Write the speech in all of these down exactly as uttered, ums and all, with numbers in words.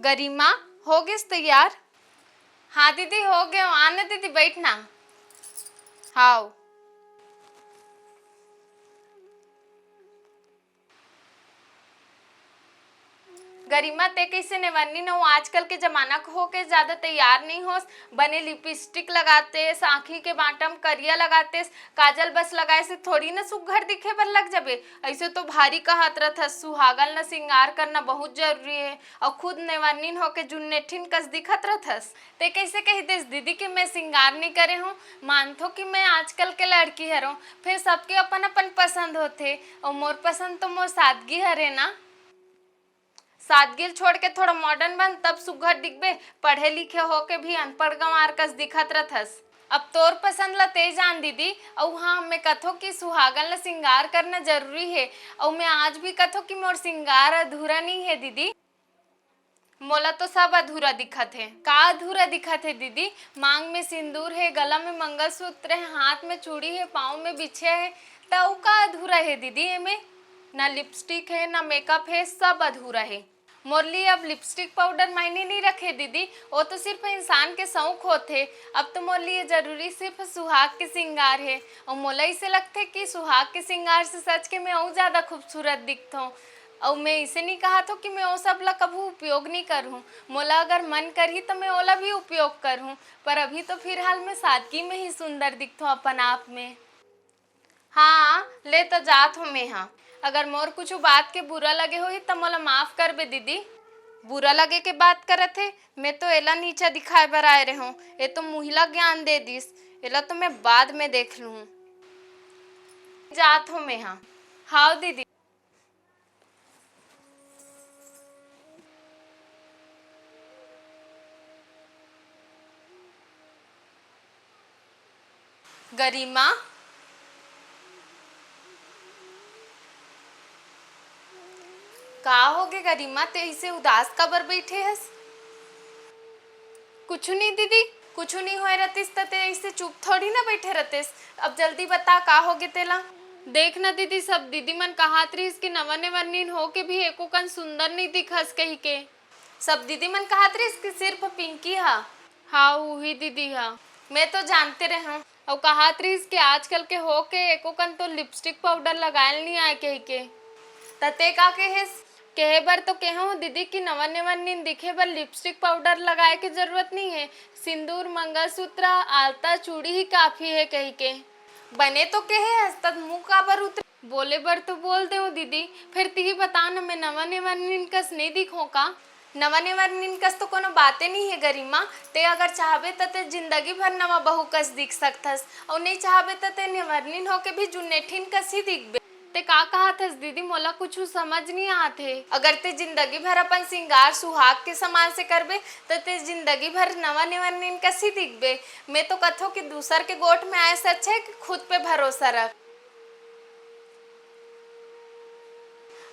गरिमा, हो गेस तैयार? हाँ दीदी, हो गए। आना दीदी, बैठना। हाव। गरिमा, ते कइसे नेवन्नी नू आजकल के जमाना के होके ज्यादा तैयार नहीं होस। बने लिपस्टिक लगातेस, आँखी के बाटा म करिया लगातेस, काजल बस लगाए से थोड़ी ना सुघर दिखे बर लग जाबे। ऐसे तो भारी कहत रथस, सुहागन ला सिंगार करना बहुत जरूरी है। अउ खुद नेवन्नीन होके जुन्नेठिन कस दिखत रथस। ते कइसे कहि देस दीदी कि मैं सिंगार नहीं करे हूँ? मानथो कि मैं आजकल के लड़की हरों, फिर सबके अपन अपन पसंद होथे, अउ मोर पसंद तो मोर सादगी हरे ना। सादगी ल छोड़ के थोड़ा मॉडर्न बन, तब सुघर दिखबे। पढ़े लिखे होके भी अनपढ़ गंवार कस दिखत रथस। अब तोर पसंद ल ते जान दीदी। अउ हाँ, मैं कथो कि सुहागन ल सिंगार करना जरूरी हे। अउ मैं आज भी कथो कि मोर सिंगार अधूरा नहीं हे दीदी। मोला तो सब अधूरा दिखत हे। का अधूरा दिखत हे दीदी? मांग में सिंदूर हे, गला में मंगलसूत्र हे, हाथ में चूड़ी हे, पाँव में बिछिया हे, त अउ का अधूरा हे दीदी एमे? ना लिपस्टिक हे, ना मेकअप हे, सब अधूरा हे। मोर लिए अब लिपस्टिक पाउडर मायने नहीं रखे दीदी, वो तो सिर्फ इंसान के शौक होथे। अब तो मोर लिए जरूरी सिर्फ सुहाग के सिंगार हे। अउ मोला इसे लगथे कि सुहाग के सिंगार से सच के मैं अउ ज्यादा खूबसूरत दिखथों। अउ मैं इसे नहीं कहत हों कि मैं वो सब ला कभू उपयोग नहीं करहूँ। मोला अगर मन करही तो मैं ओला भी उपयोग करहूँ, पर अभी तो फिलहाल मैं सादगी में ही सुंदर दिखथों अपन आप में। हाँ, ले तो जात हों मैं हा। अगर मोर कुछ बात के बुरा लगे होही त मोला माफ करबे दीदी। बुरा लगे के बात करत हे, मैं तो एला नीचा दिखाए बर आए रहेंव। ए तो मुहिला ज्ञान दे दिस, एला तो मैं बाद में देख लूँ। जात हों मैं हा। हाव दीदी। गरिमा, का होगे गरिमा, ते इसे उदास काबर बइठे हस? कुछु नहीं दीदी, कुछु नहीं होए रतिस त ते इसे चुप थोड़ी ना बइठे रतिस। अब जल्दी बता, का होगे तेला? देख ना दीदी, सब दीदी मन कहात रहिस कि नवा नेवरनीन होके भी एको कन सुंदर नहीं दिखस कहिके। सब दीदी मन कहात रहिस कि सिर्फ पिंकी हा। हाँ, उही दीदी हा। मैं तो जानते रहेंव। अउ कहात रहिस कि आजकल के होके एको कन तो लिपस्टिक पाउडर लगायल नहीं आए कहिके। त ते का कहेस? कहे बर तो कहेंव दीदी कि नवा नेवरनीन दिखे बर लिपस्टिक पाउडर लगाए के जरूरत नहीं हे। सिंदूर, मंगलसूत्र, आलता, चूड़ी ही काफी हे कहिके। बने तो कहे हस, त मुंह काबर उतरे? बोले बर तो बोल देंव दीदी, फेर तिही बता न, मैं नवा नेवरनीन कस नहीं दिखों का? नवा नेवरनीन कस तो कोनो बाते नहीं हे गरिमा। ते अगर चाहबे त ते जिंदगी भर नवा बहू कस दिख सकथस, अउ नहीं चाहबे त ते नेवरनीन होके भी जुन्नेठिन कस ही दिखबे। ते का कहात हस दीदी, मोला कुछु समझ नहीं आत हे। अगर ते जिंदगी भर अपन सिंगार सुहाग के समान से करबे, त ते जिंदगी भर नवा नेवरनीन कस ही दिखबे। मैं तो कथों कि दूसर के गोठ में आए से अच्छा हे कि खुद पे भरोसा रख।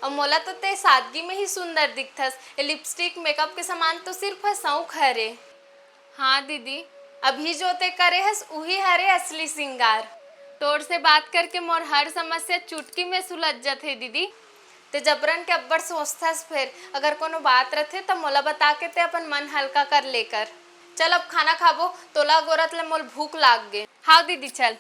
अउ मोला तो ते सादगी में ही सुंदर दिखथस। ये लिपस्टिक, मेकअप के समान तो सिर्फ शौक हरे। हाँ दीदी, अभी जो ते करे हस, उही हरे असली सिंगार। तोर से बात करके मोर हर समस्या चुटकी में सुलझ जथे दीदी। ते जबरन के अब्बड़ सोचथस, फेर अगर कोनो बात रथे त मोला बता के ते अपन मन हल्का कर ले कर। चल अब खाना खाबो, तोला गोरत ले मोल भूख लाग गे। हाव दीदी, चल।